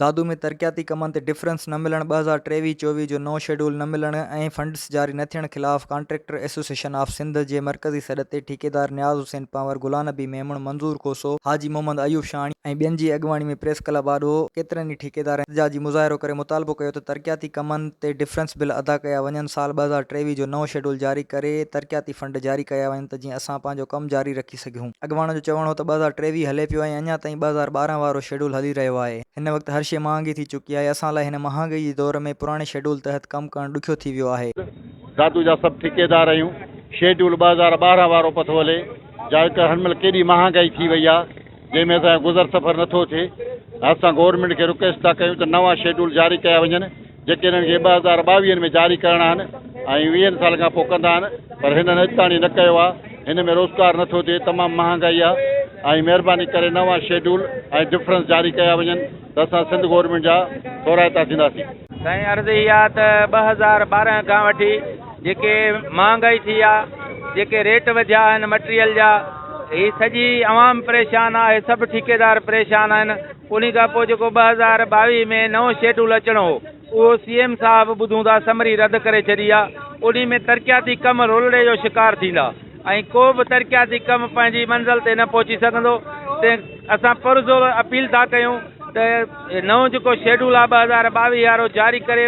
دادو ۾ ترقياتي ڪمن تي ڊفرنس نه ملڻ، 2023 24 جو نئون شيڊول نه ملڻ ۽ فنڊز جاري نه ٿيڻ خلاف ڪانٽريڪٽر ايسوسيئيشن آف سنڌ جي مرڪزي سڏ تي ٺيڪيدار نياز حسين پنهور، غلام نبي ميمڻ، منظور کوسو، حاجي محمد ايوب شاهاڻي ۽ ٻين جي اڳواڻي ۾ پريس ڪلب آڏو ڪيترن ئي ٺيڪيدارن احتجاجي مظاهرو ڪري مطالبو ڪيو ته ترقياتي ڪمن تي ڊفرنس بل ادا ڪيا وڃن، سال 2023 جو نئون شيڊول جاري ڪري ترقياتي فنڊ جاري ڪيا وڃن ته جيئن اسان پنهنجو ڪم جاري رکي سگهيون. اڳواڻن جو چوڻ هو ته 2023 هلي پيو ۽ اڃا تائين 2012 وارو شيڊول هلي رهيو آهي. هن وقت هر شيء مهانگي ٿي چڪي آهي، اسان لاء هن مهانگائي جي دور ۾ پراڻي شيڊول تحت ڪم ڪرڻ ڏکيو ٿي ويو آهي. دادو جا سڀ ٺيڪيدار آهيون، شيڊول 2012 وارو پٿو هلي، جا هڪ هن مهل ڪيڏي مهانگائي ٿي وئي آهي، جنهن ۾ اسان جو گذر سفر نٿو ٿئي. اسان گورنمينٽ کي رڪويسٽ ٿا ڪيون ته نوان شيڊول جاري ڪيا وڃن. جيڪي هنن کي 2022 ۾ جاري ڪرڻا آهن ۽ ويهن سالن کان پوء ڪندا آهن پر هنن اڄ تاڻي نه ڪيو آهي هن ۾ روزگار نٿو ٿئي تمام مهانگائي آهي ۽ مهرباني ڪري نوان شيڊول ۽ ڊفرنس جاري ڪيا وڃن ته اسان سنڌ گورنمينٽ جا ٿورائتا ٿينداسين. سائين عرض هي آ ته 2012 کان وٺي جيڪي مهانگائي ٿي آ جيڪي ريٽ وڌيا آهن مٽريل جا هي سڄي عوام پريشان آ هي سڀ ٺيڪيدار پريشان آهن انهي کان پوء جيڪو 2022 ۾ نئون شيڊول اچڻو هو اهو سي ايم صاحب ٻڌون ٿا سمري رد ڪري ڇڏي آ انهي ۾ ترقياتي ڪم رولڙي جو شڪار ٿيندا ۽ ڪو به ترقياتي ڪم پنهنجي منزل تي نه پهچي سگهندو تنهن اسان پرزور اپيل ٿا ڪيون ته نئون جيڪو شيڊول آ 2022 وارو جاري ڪري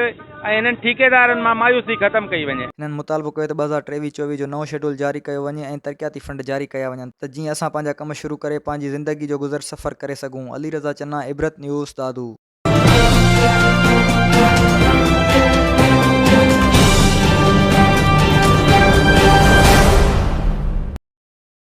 ۽ هنن ٺيڪيدارن مان مايوسي ختم ڪئي وڃي. هنن مطالبو ڪيو ته 2023 24 جو نئون شيڊول جاري ڪيو وڃي ۽ ترقياتي فنڊ جاري ڪيا وڃن ته جيئن اسان پنهنجا ڪم شروع ڪري پنهنجي زندگي جو گذر سفر ڪري سگهون. علي رضا چنا، عبرت نيوز، دادو.